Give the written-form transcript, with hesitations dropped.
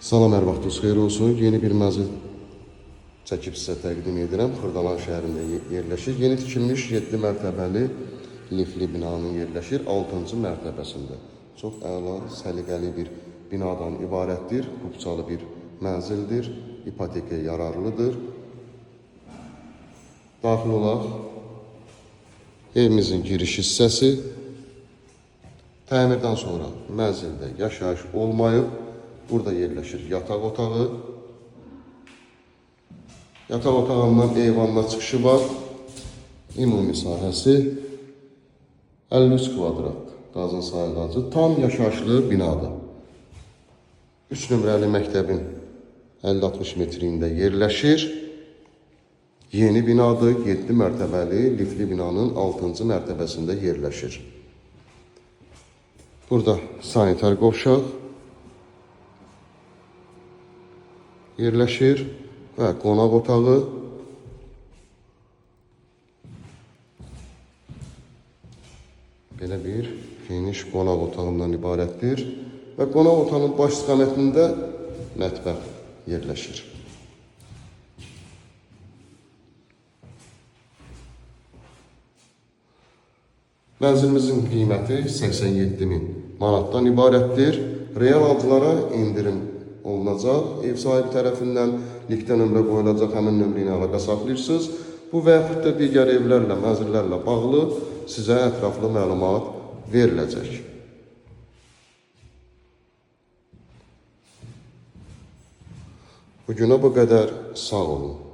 Salam, hər vaxtınız xeyir olsun. Yeni bir mənzil çəkib sizə təqdim edirəm. Xırdalan şəhərində yerləşir. Yeni tikilmiş 7 mərtəbəli lifli binanın yerləşir 6-cı mərtəbəsində. Çox əla, səliqəli bir binadan ibarətdir. Kupçalı bir mənzildir. İpotekaya yararlıdır. Daxil olaq. Evimizin giriş hissəsi. Təmirdən sonra mənzildə yaşayış olmayıb. Burada yerləşir yataq otağı. Yataq otağından eyvanına çıxışı var. Ümumi sahəsi 53 kvadrat. Qazın sayğacı. Tam yaşayışlı binadır. 3 nömrəli məktəbin 50-60 metrində yerləşir. Yeni binadır, 7 mərtəbəli lifli binanın 6-cı mərtəbəsində yerləşir. Burada sanitar qovşaq yerləşir və qonaq otağı. Belə bir geniş qonaq otağından ibarətdir və qonaq otağının baş istiqamətində mətbəx yerləşir. Mənzilimizin qiyməti 87 min manatdan ibarətdir. Real alıcılara endirim olunacaq. Ev sahibi tərəfindən linkdə nömrə qoyulacaq, həmin nömrə ilə əlaqə saxlayırsınız. Bu və yaxud da digər evlərlə, mənzillərlə bağlı sizə ətraflı məlumat veriləcək. Bugünə bu qədər. Sağ olun.